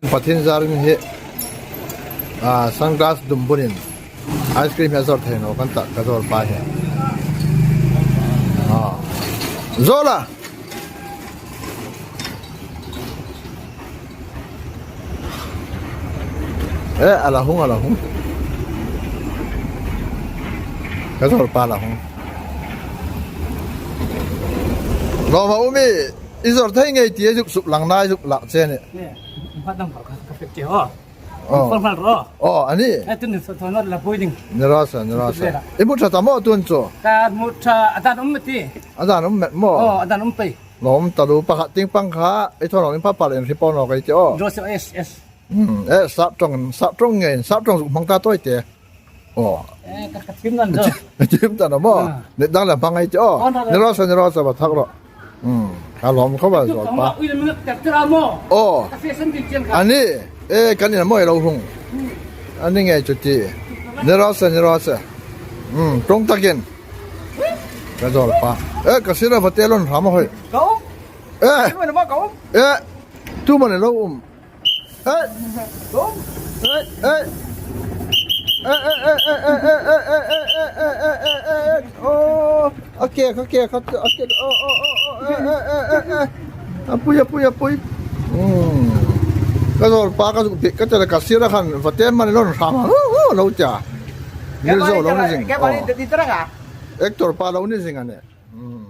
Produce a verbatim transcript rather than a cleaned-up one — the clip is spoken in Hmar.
Pathian zarin hi, a, sunglass dum bunin ice cream hi a zawr thei naw kan ta, ka zawr pa hi. A. Zawr la. E, a la hung, a la hung. Ka zawr pa la hung. Lawm a um ie, i zawr thei ngei ti zuk sup lang nai zuk lak che ni. Nge, hma dang ka, ka fek che aw. Aw. Formal ro. Aw, a ni. E, tun ni so thon la pui ding. Ni raw se, ni raw se. Vera. I hmu ṭha ta maw tun chu? Ka hmu ṭha, a dan um ti. A dan um met maw? Aw, a dan um pei. Lawm taluo, pakhat tieng pang kha, i thawn lo in pha pal in report naw ka ti aw. Raw se, yes, yes. Hmm, e, sap ṭawng, sap ṭawng ngei, sap ṭawng zuk hmang ta tawi te. Aw. E, ka, ka thim nan zo. Thim ta naw maw? A. Ni dang la hmang ei ti aw. Aw, na, na. Ni raw se, ni raw se, va thak ro. Hmm, ka lawm khawp a zawr pa. Ui, mi ka tira maw? Aw. Ka fashion design ka. A ni, e, kan in maw i lo hung. Hmm. A ni ngei chu ti. Ni raw se, ni raw se. Hmm, ṭawng takin. Ka zawr pa. E, ka sira va te lon hram a hoi. Ka um. E. Ka um. E, tu man lo um. E. Ka um. E, e. E, e, e. O, a ke, a ke, a ke, o, o, o, e, e, e, e. A pui, a pui, a pui. Hmm. Ka zawr pa ka zuk bik ka tela ka sira khan va te man lon hram a. O, o, lo tia. Ngir zo lo ni zing. Ke ba ni, o, di tara ka. Actor pa lo ni zing a ni. Hmm.